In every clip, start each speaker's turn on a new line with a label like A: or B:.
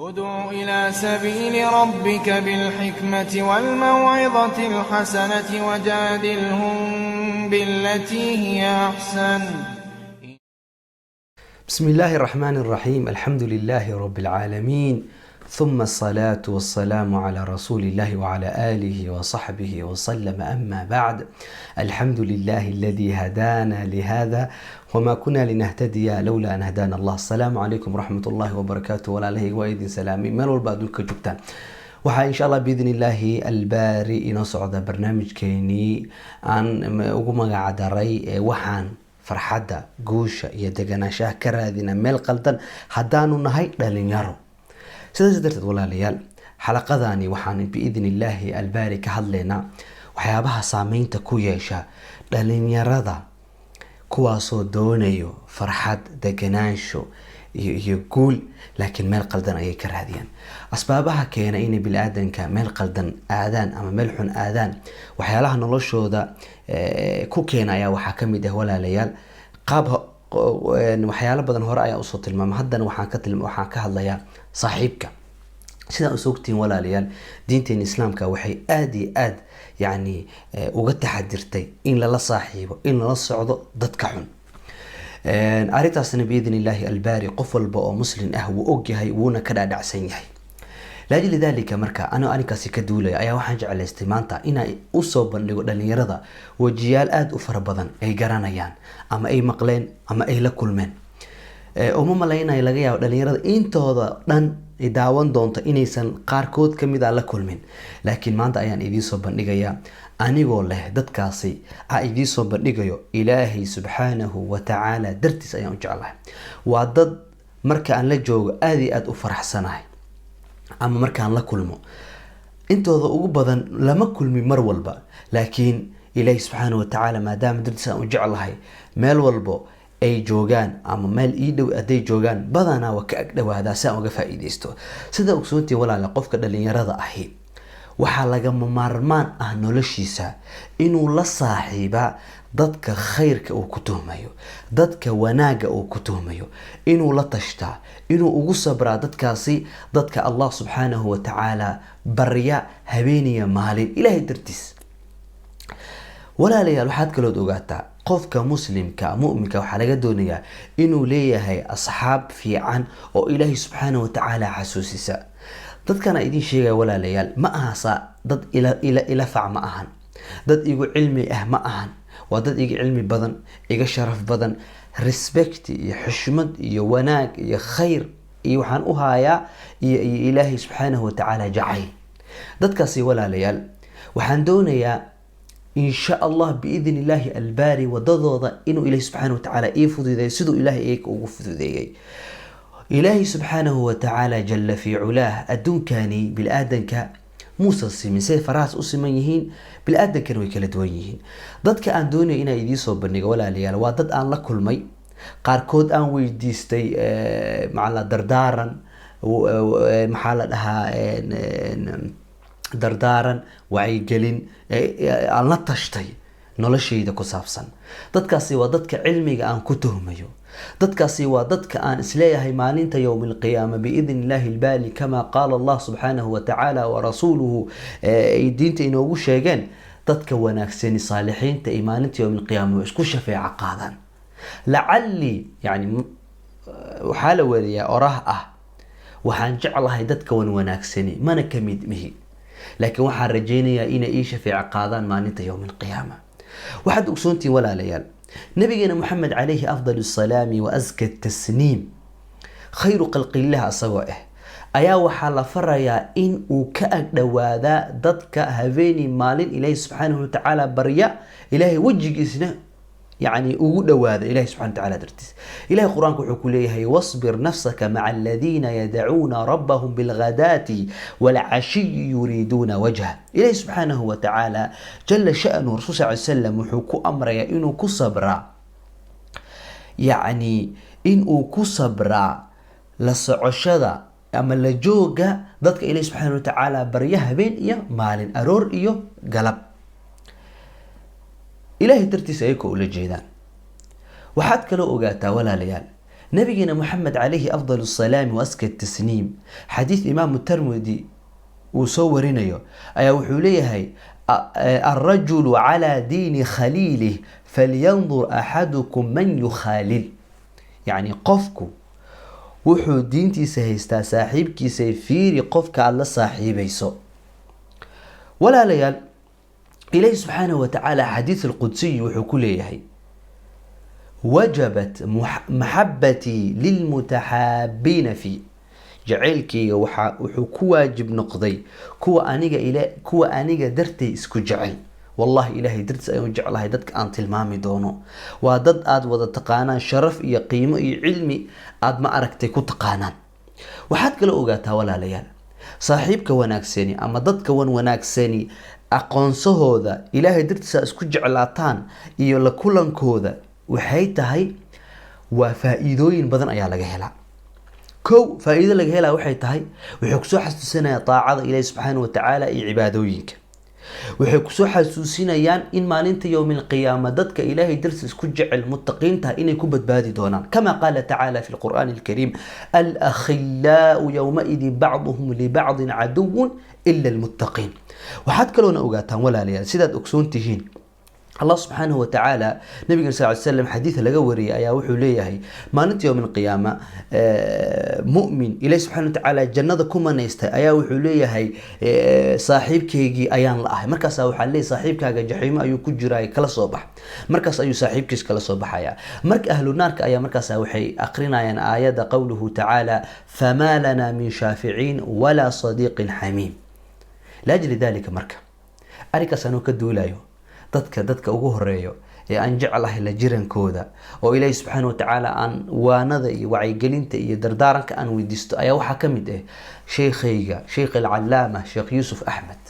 A: ادع إلى سبيل ربك بالحكمة والموعظة الحسنة وجادلهم بالتي هي أحسن.
B: بسم الله الرحمن الرحيم، الحمد لله رب العالمين، ثم الصلاة والسلام على رسول الله وعلى آله وصحبه وسلم. أما بعد، الحمد لله الذي هدانا لهذا وما كنا لنهتدي لولا أن هدانا الله. السلام عليكم ورحمة الله وبركاته. Walaalahayga, waa idin salaamay meel walba adduunka joogtaan. Waxaa insha Allah biidni illaahi albaari inoo socda barnaamijkeenii aan ugu magac daray waxaan farxadda, guusha iyo deganaanshaha ka raadina meel qaldan haddaanu nahay dhalinyaro. Sidaas darteed, walaalayaal, xalaqadani waxaan biidni illaahi albaari ka hadlaynaa waxyaabaha saameynta ku yeesha dhalinyarada, kuwaasoo doonayo farxad, deganaansho iyo guul, laakiin meel qaldan ayay ka raadiyaan. Asbaabaha keena inay bini-aadanka meel qaldan aadaan ama meel xun aadaan, waxyaalaha noloshooda ku keena ayaa waxaa kamid ah, walaalayaal, qaab waxyaalo badan hore ayaa usoo tilmaamay. Haddana waxaan ka hadlayaa saaxiibka. Sidaan usoo ogtihiin, walaalayaal, diinteena Islaamka waxay aada iyo aada yacni uga taxadirtay in lala saaxiibo, in lala socdo dadka xun. Arrintaasna biidni illaahi albaari qof walba oo muslim ah wuu ogyahay, wuuna ka dhaadhacsan yahay. Laajli dalika, marka anoo arrinkaasi ka duulaya ayaa waxaan jeclaystay maanta inaan usoo bandhigo dhalinyarada wajiyaal aada u fara badan ay garanayaan ama ay maqleen ama ay la kulmeen. Uma malaynayo, laga yaabo dhalinyarada intooda dhan ay daawan doonto inaysan qaarkood kamid a la kulmin, laakiin maanta ayaan idiinsoo bandhigayaa anigoo leh dadkaasi a idiinsoo bandhigayo. Ilaahay subxaanahu wa tacaala dartiis ayaan u jeclahay. Waa dad marka aan la joogo aada iyo aada u faraxsanahay ama markaan la kulmo. Intooda ugu badan lama kulmi mar walba, laakiin Ilaahi subxaana wa tacaala maadaama dartiis aan u jeclahay, meel walbo ay joogaan ama meel ii dhow hadday joogaan, badanaa waa ka ag dhawaadaa si aan uga faa-iideysto. Sida ogsoontii, walaale, qofka dhalinyarada ahi waxaa lagama maarmaan ah noloshiisa inuu la saaxiibaa dadka khayrka uu ku tuhmayo, dadka wanaagga uu ku tuhmayo, inuu la tashtaa, inuu ugu sabraa dadkaasi, dadka Allah subxaanahu wa tacaala barya habeeniya maalin Ilaahay dartiis. Walaalayaal, waxaad kalood ogaataa qofka muslimka muminka waxaa laga doonayaa inuu leeyahay asxaab fiican oo Ilaahay subxaanahu wa tacaala xasuusisa. Dadkana idiin sheegaya, walaalayaal, ma ahasa dad ila fac ma ahan, dad igu cilmi ah ma ahan. Waa dad iga cilmi badan, iga sharaf badan. Respect iyo xushmad iyo wanaag iyo khayr iyo waxaan u hayaa iyo Ilaahay subxaanahu wa tacaala jacayl dadkaasi. Walaalayaal, waxaan doonayaa insha Allah biidn illaahi albaari wadadooda inuu Ilahi subxaana wa tacaala ii fududeeyo siduu Ilahay iyaga ugu fududeeyey. Ilaahay subxaanahu wa tacaala jala fii culaah adduunkani bili-aadanka muusan simin. Say farahaas u siman yihiin, bili-aadankana way kala duwan yihiin. Dadka aan doonayo inaan idiinsoo bandhigo, walaalayaal, waa dad aan la kulmay, qaarkood aan weydiistay macala dardaaran, maxaa la dhahaa, dardaaran, wacyigelin, aan la tashtay noloshayda ku saabsan. Dadkaasi waa dadka cilmiga aan ku tuhmayo. Dadkaasi waa dadka aan isleeyahay maalinta yowm alqiyaama biidn illahi albaali, kama qaala Allah subxaanahu wa tacaala wa rasuuluhu, ay diinta inoogu sheegeen, dadka wanaagsani, saalixiinta ay maalinta yowm alqiyaama way isku shafeeco qaadaan. Lacalii yani waxaa la wariyaa orah ah: waxaan jeclahay dadka wan wanaagsani, mana kamid mihi, laakiin waxaan rajaynayaa inay ii shafeeco qaadaan maalinta yowm alqiyaama. Waxaad ogsoontihiin, walaalayaal, nabigeena Moxamed calayhi afdal asalaami wa aska tasniim, khayru khalqillah asagoo ah, ayaa waxaa la farayaa in uu ka ag dhowaadaa dadka habeeni maalin Ilaahi subxaanahu watacaala barya, Ilaahay wejigiisna yani ugu dhowaada Ilahi subxana watacaala dartiis. Ilahay Qur-aanka wuxuu ku leeyahay: "Wasbir nafsaka maca aladiina yadacuuna rabbahum bilghadaati walcashiyi yuriiduuna wajha." Ilahi subxaanahu watacaala jala sha'nuhu rasul sal ly slam wuxuu ku amrayaa inuu ku sabraa, yacni inuu ku sabraa la socoshada ama la jooga dadka Ilahi subxaana watacaala barya habeen iyo maalin, aroor iyo galab, Ilaahay dartiisa ayakoo ula jeedaan. Waxaad kaloo ogaataa, walaalayaal, Nabigeena Moxamed calayhi afdal asalaami wa aska tasniim, xadiis Imaamu Termudi uu soo warinayo ayaa wuxuu leeyahay: "Alrajulu calaa diini khaliilih, falyandur axadukum man yukhaalil." Yacni qofku wuxuu diintiisa haystaa saaxiibkiisa, fiiri qofka aada la saaxiibayso. Walaalayaal, Ilaahi subxaanahu watacaala xadiis alqudsiy wuxuu ku leeyahay: "Wajabat maxabatii lilmutaxaabiina fi", jacaylkayga waxa wuxuu ku waajib noqday kuwa aniga dartay isku jecel. Wallahi, Ilaahay dartiis ayaan jeclahay. Dadka aan tilmaami doono waa dad aada wada taqaanaan, sharaf iyo qiimo iyo cilmi aada ma aragtay ku taqaanaan. Waxaad kala ogaataa, walaalayaal, saaxiibka wanaagsani ama dadka wan wanaagsani aqoonsahooda Ilaahay dartiisa isku jeclaataan iyo la kulankooda waxay tahay waa faa-iidooyin badan ayaa laga helaa. Kow, faa-iido laga helaa waxay tahay waxay kusoo xasuusinayaan daacada Ilaahi subxaana watacaala iyo cibaadooyinka. Waxay kusoo xasuusinayaan in maalinta yowmi alqiyaama dadka Ilaahay dartiis isku jecel, muttaqiinta, inay ku badbaadi doonaan, kama qaala tacaala fi lqur'aani alkariim: "Alakhillaau yowmaidin bacduhum libacdin caduwun ila almuttaqiin." Waxaad kaloona ogaataan, walaalayaal, sidaad ogsoon tihiin, Allah subxaanahu watacaala nabigan sal ly slam xadiid laga wariyay ayaa wuxuu leeyahay: maalinta yowm alqiyaama mu'min Ilahi subxana watacaala jannada ku manaystay ayaa wuxuu leeyahay: "Saaxiibkaygii ayaan la ahay." Markaasaa waxaa leeyahy: "Saaxiibkaaga jaxiimo ayuu ku jiraa, kala soo bax." Markaas ayuu saaxiibkiis kala soo baxaya. Marka ahlu naarka ayaa markaasa waxay aqrinayaan aayadda qowluhu tacaala: "Famaa lana min shaaficiin walaa sadiiqin xamiim." Liajli dalika, marka arrinkaas anuu ka duulayo, dadka ugu horeeyo ee aan jeclahay la jirankooda oo Ilaahi subxaana watacaala aan waanada iyo wacyigelinta iyo dardaaranka aan weydiisto ayaa waxaa ka mid ah sheekhayga, Sheikh Alcalaama Sheekh Yuusuf Axmed.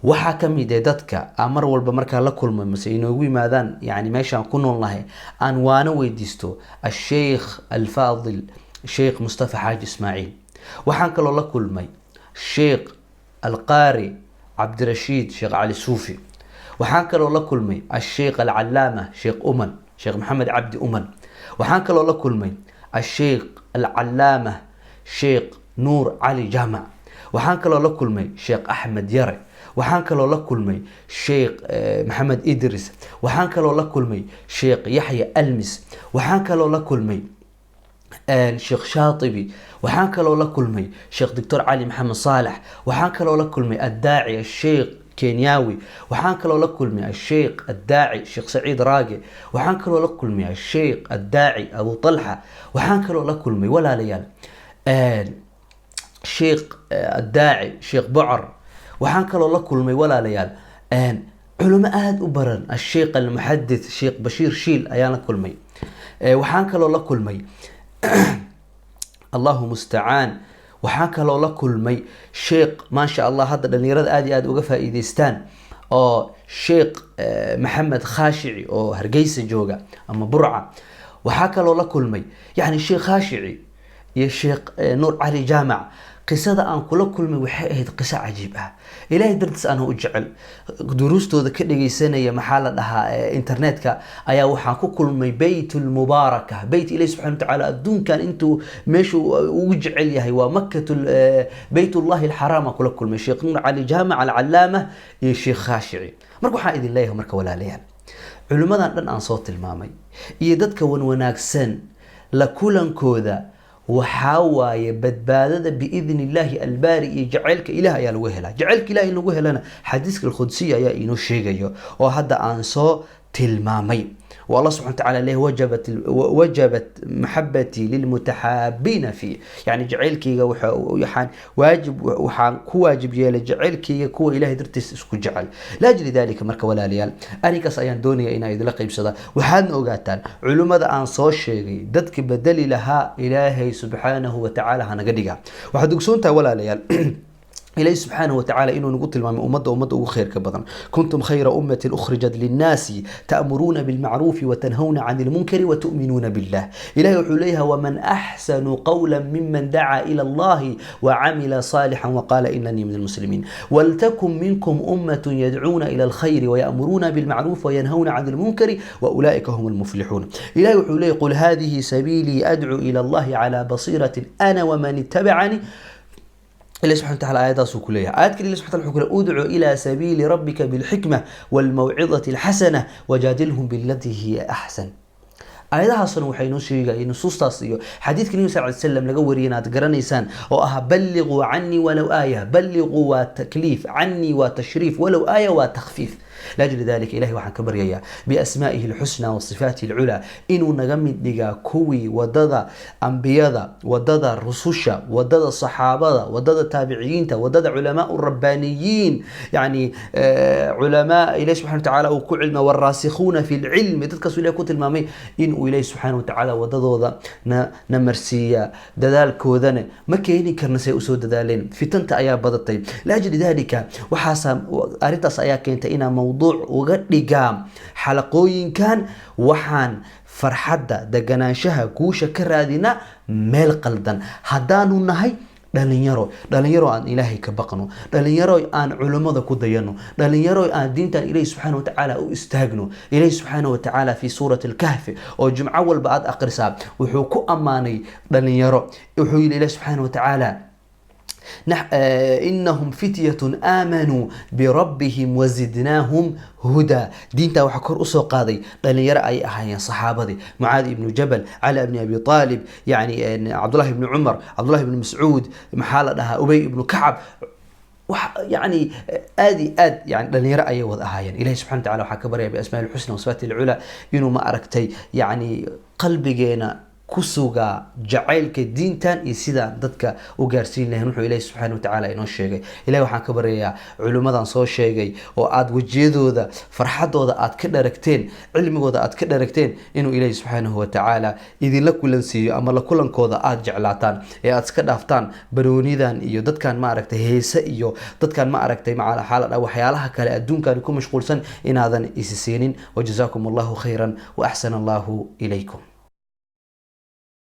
B: Waxaa ka mid ah dadka aan mar walba markaa la kulmay mase inoogu yimaadaan, yani meeshaan ku noolnahay, aan waano weydiisto, Asheikh Alfaadil Sheikh Mustafa Xaaji Ismaaciil. Waxaan kaloo la kulmay Sheikh Alqaari Cabdirashiid Sheekh Cali Suufi. Waxaan kaloo la kulmay Asheikh Alcalaama Sheekh Uman, Sheekh Maxamed Cabdi Uman. Waxaan kaloo la kulmay Asheikh Alcalaama Sheekh Nuur Cali Jaamac. Waxaan kaloo la kulmay Sheekh Axmed Yare. Waxaan kaloo la kulmay Sheekh Maxamed Idris. Waxaan kaloo la kulmay Sheekh Yaxya Almis. Waxaan kaloo la kulmay Sheekh Shaatibi. Waxaan kaloo la kulmay Sheekh Doctor Cali Maxamed Saalax. Waxaan kaloo la kulmay addaaci Asheikh Kenyawi. Waxaan kaloo la kulmay Asheikh addaaci Sheekh Saciid Raage. Waxaan kaloo la kulmay Asheikh addaaci Abu Talxa. Waxaan kaloo la kulmay, walaalayaal, Sheikh addaaci Sheekh Bocor. Waxaan kaloo la kulmay, walaalayaal, culimo aada u baran, Asheikh Almuxadith Sheekh Bashiir Shiil ayaan la kulmay. Waxaan kaloo la kulmay, Allahu mustacaan, waxaan kaloo la kulmay sheekh, maasha Allah, hadda dhalinyarada aada iyo aada uga faa-iideystaan, oo Sheekh Maxamed Khaashici oo Hargeysa jooga ama Burca. Waxaa kaloo la kulmay, yani, Sheekh Khaashici iyo Sheekh Nuur Cali Jaamac. Qisada aan kula kulmay waxay ahayd qiso cajiib ah. Ilaahay dartiis anoo u jecel, duruustooda ka dhegeysanaya, maxaa la dhahaa, internetka, ayaa waxaan ku kulmay Beyt Lmubaaraka, beyt Ilahi subxana watacaala adduunkan intuu meeshuu ugu jecel yahay waa Makat, Beytullahi Alxaraam, aan kula kulmay Sheekh Nuur Cali Jaamac Alcalaama iyo Sheekh Khaashici. Marka waxaan idin leeyahay marka, walaalayaal, culimmadan dhan aan soo tilmaamay iyo dadka wan wanaagsan la kulankooda waxaa waaye badbaadada biidni Illaahi Albaari, iyo jacaylka Ilaah ayaa lagu helaa. Jacaylka Ilah in lagu helana xadiiska alqudsiya ayaa inoo sheegayo oo hadda aan soo tilmaamay, oo Allah subxana watacaala leh: "Wajabat maxabatii lilmutaxaabiina fi", yani jacaylkayga waxaan waajib, waxaan ku waajib yeelay jacaylkayga kuwa Ilahay dartiis isku jecel. Liajli dalika marka, walaalayaal, arrinkaas ayaan doonaya inaan idinla qaybsada. Waxaadna ogaataan culimmada aan soo sheegay dadka bedeli lahaa Ilaahay subxaanahu watacaala hanaga dhiga. Waxaad ogsoontahay, walaalayaal, Ilaahi subxaanahu watacaala inuu nagu tilmaamay ummadda ugu khayrka badan: "Kuntum khayra ummatin ukhrijat linnaasi ta'muruuna bilmacruufi watanhawna cani lmunkari watu'minuuna billah." Ilahi wuxuu leeyahay: "Waman axsanu qawla miman dacaa ila Allahi wacamila saalixan waqaala inanii min almuslimiin. Waltakun minkum ummatun yadcuuna ila alkhayri waya'muruuna bilmacruuf wayanhawna cani lmunkari waulaa'ika hum almuflixuun." Ilahi wuxuu leeyahay: "Qul hadihi sabiilii adcuu ila Allahi calaa basiiratin ana waman ittabacani." Ilahi subxana wataala aayadaasuu ku leeyahay. Aayad kale Ilahi subxana wataala wuxuu ku leeyahay: "Udcu ila sabiili rabbika bilxikma walmawcidati alxasana wajaadilhum bilatii hiya axsan." Aayadahaasna waxay inoo sheegayeen nusuustaas iyo xadiidka Nabi sal ly slam laga wariyay inaad garanaysaan oo ah: "Balliquu canii walow aaya." Balliquu waa takliif, canii waa tashriif, walow aaya waa takhfiif. Liajli dalika, Ilahi waxaan ka baryayaa biasmaa'ihi alxusna wa sifaatihi alculaa inuu naga mid dhigaa kuwii wadada ambiyada, wadada rususha, wadada saxaabada, wadada taabiciyiinta, wadada culamaa rabbaaniyiin, yani culamaa Ilahi subxana watacaala uu ku cilma, warasikhuuna fi lcilmi, dadkaasuu Ilahi ku tilmaamay, inuu Ilahi subxaana watacaala wadadooda na marsiiya. Dadaalkoodana ma keeni karna say usoo dadaaleen. Fitanta ayaa badatay. Liajli dalika, waxaasa arrintaas ayaa keentay inaa mawduuc uga dhigaa xalaqooyinkan. Waxaan farxadda, deganaanshaha, guusha ka raadina meel qaldan haddaanu nahay dhalinyaro. Dhalinyaro, aan Ilaahay ka baqno. Dhalinyaro, aan culummada ku dayano. Dhalinyaro, aan diintan Ilahi subxaana watacaala u istaagno. Ilahi subxaana watacaala fi suurati Alkahfi, oo jumco walba aada aqrisaa, wuxuu ku ammaanay dhalinyaro. Wuxuu yihi Ilahi subxaana watacaala: "Inahum fityatun aamanuu birabbihim wazidnaahum hudaa." Diintaa waxaa kor usoo qaaday dhalinyaro ay ahaayeen saxaabadii: Mucaad ibnu Jabal, Cali ibni Abi Aalib, yani Cabdullahi ibni Cumar, Cabdullahi ibni Mascuud, maxaa la dhahaa, Ubay ibnu Kacab. Yani aad iyo aad, yani dhalinyaro ayay wada ahaayeen. Ilahi subxana watacala waxaa ka baryaya biasmaa ilxusna wasifaati alculaa inuu, ma aragtay, yani qalbigeena ku sugaa jacaylka diintan iyo sidaan dadka u gaarsiin lahayn wuxuu Ilahi subxaana watacaala inoo sheegay. Ilahi waxaan ka baryayaa culimmadan soo sheegay oo aada wejiyadooda farxadooda aad ka dharagteen, cilmigooda aad ka dharagteen, inuu Ilaahi subxaanahu watacaala idinla kulansiiyo ama la kulankooda aada jeclaataan ee aad iska dhaaftaan baroonidan iyo dadkan, ma aragtay, heese iyo dadkan, ma aragtay, maxaa la dhaha, waxyaalaha kale adduunkan ku mashquulsan inaadan isi siinin. Wajazaakum Allahu khayran wa axsana Allahu ilaykum.